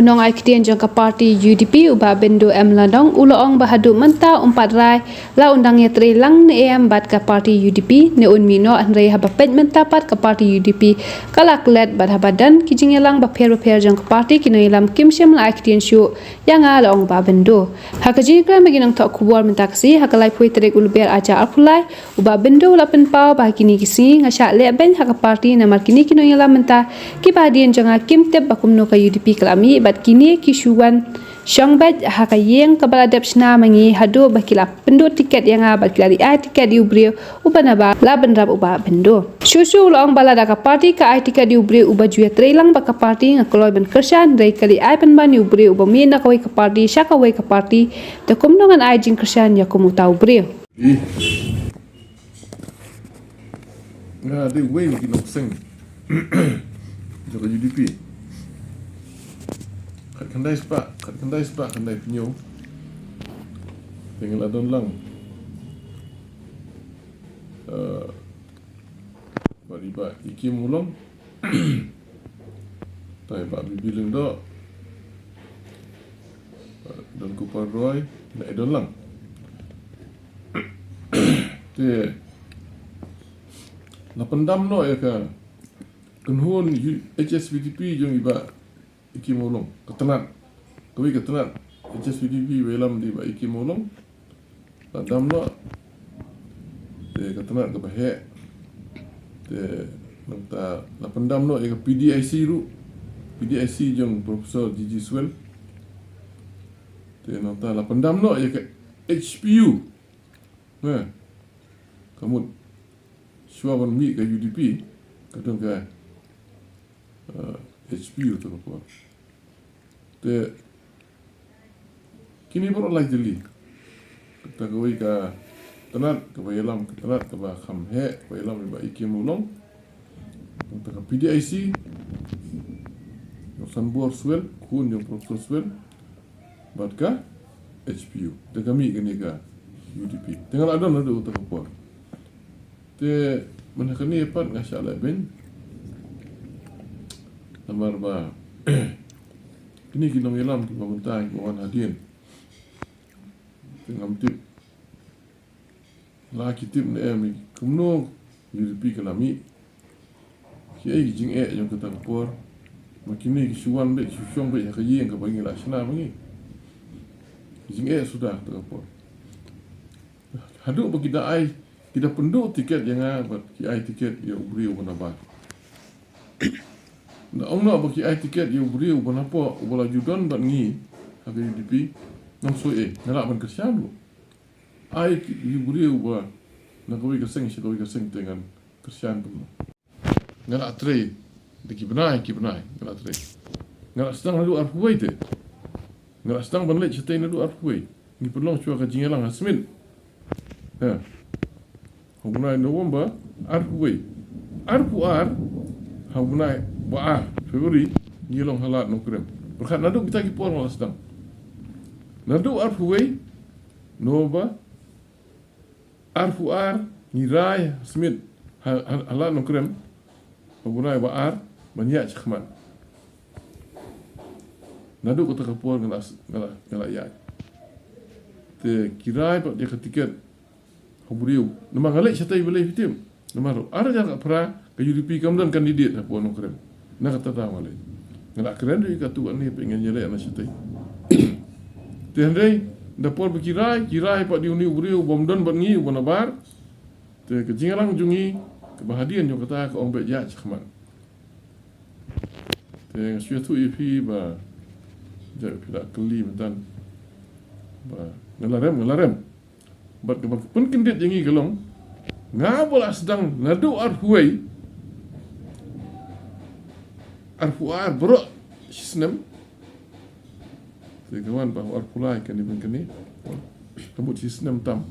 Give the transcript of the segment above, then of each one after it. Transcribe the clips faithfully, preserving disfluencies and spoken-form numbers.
U nongai ktien jong ka party U D P u Bah Bindo M Lyngdoh u la ong ba haduh mynta um pat rai la un dang ïatrei lang ne em bad ka party U D P ne un mih noh, hynrei haba peit mynta pat ka party U D P ka la klet bad haba don ki jingïalang bapher bapher jong ka party ki nongïalam kim shym la ai ktien shuh ïa nga, la ong Bah Bindo. Ha ka jingkren bad ki nongthoh khubor mynta ka sngi ha ka laiphew tarik u Lber arhajar arphew lai, u Bah Bindo u la pynpaw ba ha kine ki sngi nga shah lehbeiñ ha ka party namar kine ki nongïalam mynta kiba hadien jong nga kim tip ba kumno ka U D P ka la mih bad kine ki shu wan shong beit ha ka ïing kaba la dep shna ma ngi haduh ba ki la pynduh tiket ïa nga bad ki la ri ai tiket ïa u briew uba nabar, la bynrap u Bah Bindo. Shuh shuh u la ong ba lada ka party ka ai tiket ïa u briew uba ju ïatrei lang bad ka party, nga kloi ban kyrshan, hynrei ka ri ai pynban ïa u briew uba mih na kawei ka party sha kawei ka party, te kumno ngan ai jingkyrshan ïa kum uta u briew. Ih. Nga dei uwei na ki nongseng jong ka U D P. Khatkhyndai spah, khatkhyndai spah khyndaiphew hynñiew. Te nga la don lang, eh, bad i Bah Ikim Mawlong. Te i Bah B B Lyngdoh, Donkupar Roy, na i don lang. Te la pyndam noh ïa ka kynhun H S P D P jong i Bah Ikim Mawlong, ka tnat. Kawei ka tnat H S P D P ba ïalam da i Bah Ikim Mawlong. La dam noh. Te ka tnat kaba heh. Te nangta la pyndam noh ïa ka P D I C ruh. P D I C jong Professor G G Swell. Te nangta la pyndam noh ïa ka H P U. Nga. Ka mut shuwa ban mih ka U D P, ka don ka, eh, H P U te ka por. Te kine baroh lai tylli. Kata kawei ka tnat kaba ïalam, ka tnat kaba kham heh, kaba ïalam i Bah Ikim Mawlong. Kata ka P D I C, jong Sanbor Swell, khun jong Professor Swell. Bad ka H P U. Te ka mih kane ka U D P. Te nga la don haduh kata ka por. Te mynta kane pat nga shah lehbeiñ. Namar ba kine ki nongïalam kiba mynta kiba wan hadien, te ngam tip la ki tip ne em kumno U D P ka la mih. Kiei ki jingeh jong kata ka por? Ma kine ki shu wan beit, shu shong beit ha ka ïing kaba ngi la shna ma ngi. Ki jingeh suda kata ka por. Haduh ba ki da ai, ki da pynduh tiket ïa nga bad ki ai tiket ïa u briew uba nabar. Da ong noh ba ki ai tiket ïa u briew uba napoh, uba la ju don bad ngi ha ka U D P. Ngan soi ei, nga lah ban kyrshan ruh. Ai ki, ïa u briew uba na kawei ka seng sha kawei ka seng te ngan kyrshan kumno? Nga la trei da ki bnai ki bnai, nga la trei. Nga la sdang naduh arphew wei te. Nga la sdang ban leit shatei naduh arphew wei. Ngi pynlong shuwa ka jingïalang ha Smit. Ha. Ha u bnai November arphew wei. Arphew ar, ha u bnai ba ar February, ngi long ha Lad Nongkrem. Pyrkhat naduh kita ki por nga la sdang. Naduh arphew wei November, arphew ar ngi rai ha Smit, ha, ha, ha Lad Nongkrem, ha u bnai ba ar, ban ïaid shakhmat. Naduh kata ka por nga la, nga la, nga la ïaid. Te ki rai pat ïa ka tiket ha u briew. Namar nga leit shatei balei phi tip? Namar arhajar khatphra ka U D P kam don candidate hapoh Nongkrem. Na kata daw nga leit. Nga la kren ruh ïa katu kane pat ngan ïaleh na shatei. Te hynrei da por ba ki rai, ki rai pat ïa une u briew bym don bad ngi uba nabar. Te ka jingïalang jong ngi kaba hadien jong kata ka ong beit ïaid shakhmat. Te nga shu ïathuh ïa phi ba, jait phi la kylli mynta ba nga la rem, nga la rem. Bad kaba pynkyndit ïa ngi ka long, nga ba la sdang naduh arphew wei, arphew ar baroh shisnem. Te ka wan ba arphew lai kane ban kane, ka mut shisnem tam.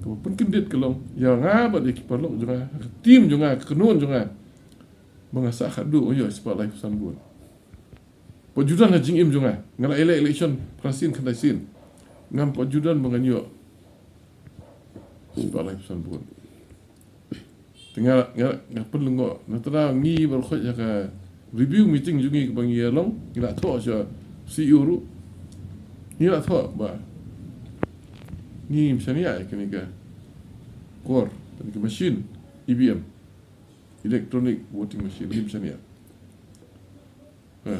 Kaba pynkyndit ka long ïa nga bad ïa ki paralok jong nga, ka team jong nga, ka kynhun jong nga, ba nga sah khadduh ïoh spah laiphew san ngut. Pat ju don ha jingim jong nga, nga la ïaleh election phra sien khyndai sien, ngam pat ju don ba ngan ïoh spah laiphew san ngut. Te nga, nga, nga pynlyngngoh, na tynrai ngi baroh khoit ha ka review meeting jong ngi kaba ngi ïa long, ngi la thoh sha C E O ruh. Ngi la thoh ba ngim shaniah ïa kane ka KOR, kane ka machine E V M, electronic voting machine, ngim shaniah. Ha,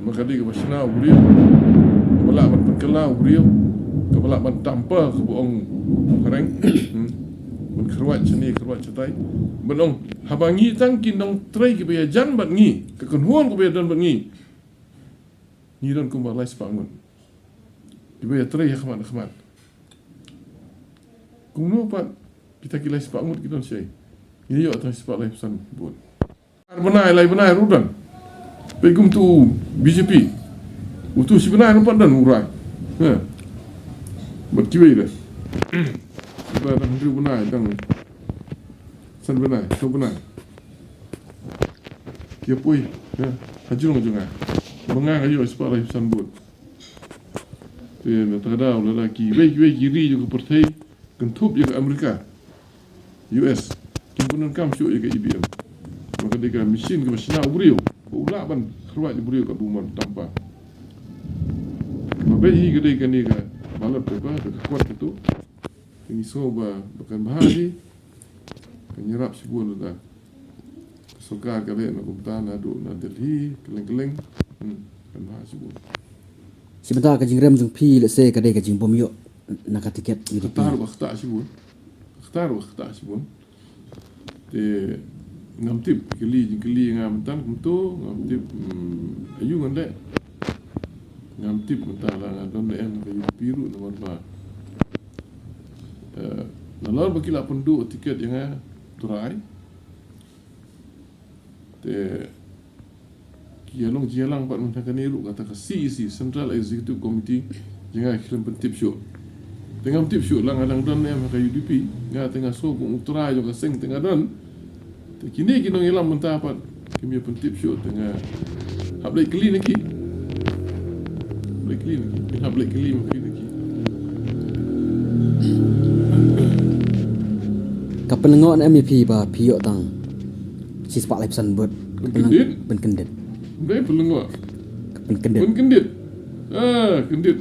ma ka dei kaba shna u briew, kaba lah ban pynkylla u briew, kaba lah ban tamper, kaba ong phareng. Hmm. Ban kyrwat shane, kyrwat shatai. Ban ong, haba ngi tang ki nongtrei kiba ïajan bad ngi, ka kynhun kaba ïadon bad ngi, ngi don kumba lai spah ngut kiba ïatrei ha khmat ha khmat. Kumno pat kita ki lai spah ngut ki don shaei? Ngi ïoh tang shi spah lai phew san vote. Ar bnai, lai bnai ruh don. Peit kumtu B J P. Utu shi bnai ruh pat don u rai. Ha. Bad kiwei de. Kiba dang hynriew bnai, dang san bnai, saw bnai. Ki poi, ha, ha jrong jong nga. Ma nga nga ïoh spah lai phew san vote. Te na kata ka daw lada kiwei kiwei ki ri jong ka pyrthei kynthup ïa ka Amerika, U S, kim pyndonkam shuh ïa ka E V M. Ma ka dei ka machine kaba shna u briew, ba u lah ban kyrwat u briew, ka bun ban tamper. Ma ba hi ka dei kane ka ballot paper, ka kot katu. Te ngi sngew ba, ba kan bha hi. Kan ïarap shibun lada ka sorkar ka leh na kumta, naduh na Delhi, kylleng kylleng. Hmm, kan bha shibun. Shi bynta ka jingrem jong phi, lehse ka dei ka jingbym ïoh na ka tiket U D P. Kata ruh ba ktah shibun. Kata ruh ba ktah shibun. Te ngam tip, kylli, jingkylli nga mynta kumto, ngam tip, hmm, aïu ngan leh. Ngam tip mynta la nga don ne em ha ka U D P ruh, namar ba, eh, nalor ba ki la pynduh tiket ïa nga, trai. Te ki ïalong jingïalang pat mynta kane ruh, kata ka C E C, Central Executive Committee, ïa nga khlem pyntip shuh. Te ngam tip shuh la nga dang don ne em ha ka U D P, nga te nga sngew kum u trai jong ka seng te nga don. Te kine ki nongïalam mynta pat kim ïa pyntip shuh, te nga hap leit kylli na ki. Hap leit kylli na ki. Phin hap leit kylli ma phi na ki. Ka pynlyngngoh ne em ïa phi ba phi ïoh tang shi spah laiphew san vote? Ka pynlyngngoh. Pynkyndit. Pynkyndit. Ym dei pynlyngngoh. Ka pynkyndit. Pynkyndit. Ah, kyndit.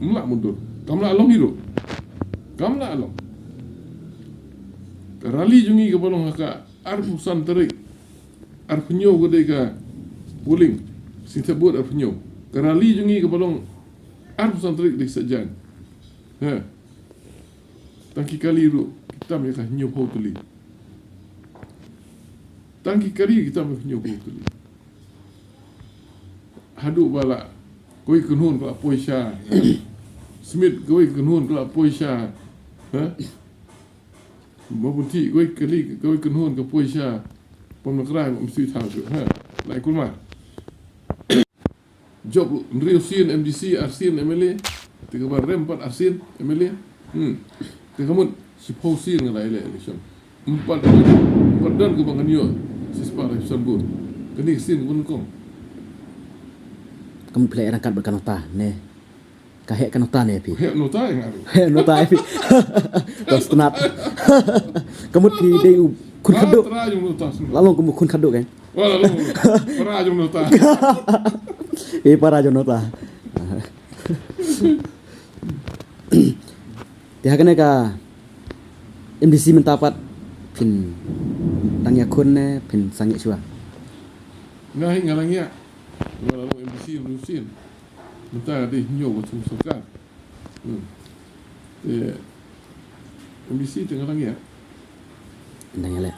Ym lah mundur. Kam lah long hi ruh. Kam lah long. Ka rally jong ngi kaba long ha ka arphew san tarik, arphew hynñiew ka dei ka polling, sing thep vote arphew hynñiew. Ka rally jong ngi kaba long arphew san tarik dei Saitjaiñ. Ha. Tang ki kali ruh ki tam ïa ka hynñiewphew tylli. Tang ki kali ki tam ïa ka hynñiewphew tylli. Haduh ba la kawei ka kynhun ka la poi sha. Smit, kawei ka kynhun ka la poi sha. Ha? Ba bun ti, kawei ka kali, kawei ka kynhun ka poi sha Pom Nakrai, ba mesti thaw shuh. Ha, lai kulmar. Jop hynriew sien M D C, ar sien M L A. Te kaba rem pat ar sien M L A. Hmm. Te ka mut shiphew sien nga la ïaleh election. Ym pat, ym pat don kaba ngan ïoh shi spah laiphew san vote. Kane ka sien kaba nyngkong. Ka mut phi la ïa ryngkat bad ka nongta ne? Ka heh ka nongta ne phi? Heh nongta ïa nga ruh. Heh nongta ïa phi. Ka sngewtynnat. Ka mut phi dei u khun khadduh. Para jong nongta sngewtynnat. La long kum u khun khadduh kan? Wah, la long. Para jong nongta. Eh, para jong nongta. Te ha kane ka M D C mynta pat phin dang ïakhun ne phin sangeh shuwa? Nga hi nga la ngiah. Nga la long M D C hynriew sien. Mynta dei hynñiew ba thung sorkar. Hmm. Te M D C te nga la ngiah. Nga la ngiah leh.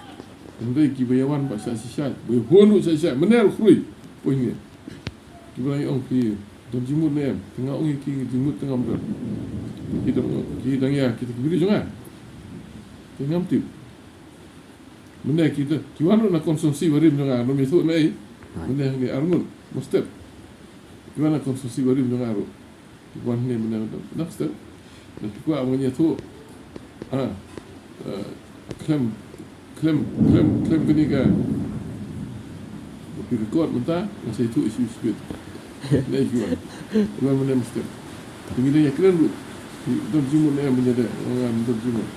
Hynrei kiba ïawan ba sha shisha, ba ïakhun ruh sha shisha, mynne ruh khrui. Poi ne. Kiba la ong ki don jingmut ne em? Te nga ong ïa ki jingmut te ngam don. Ki dang, ki dang ïa kita ki briew jong nga. Te ngam tip. Mynne kita ki wan ruh na constituency barim jong nga, ym ïathuh na ei. Mynne hangne arngut, mustep. Ki wan na constituency barim jong nga ruh. Ki wan hangne mynne, mustep. Lada phi kwah ban ïathuh. Ah, eh, khlem, khlem, khlem, khlem kane ka. Ba phi record mynta, nga sa ïathuh ïa phi shibit. Nei ki wan. Ki wan mynne mustep. Te ngi dang ïakren ruh. Ki don jingmut ne em mynne de, nga ym don jingmut.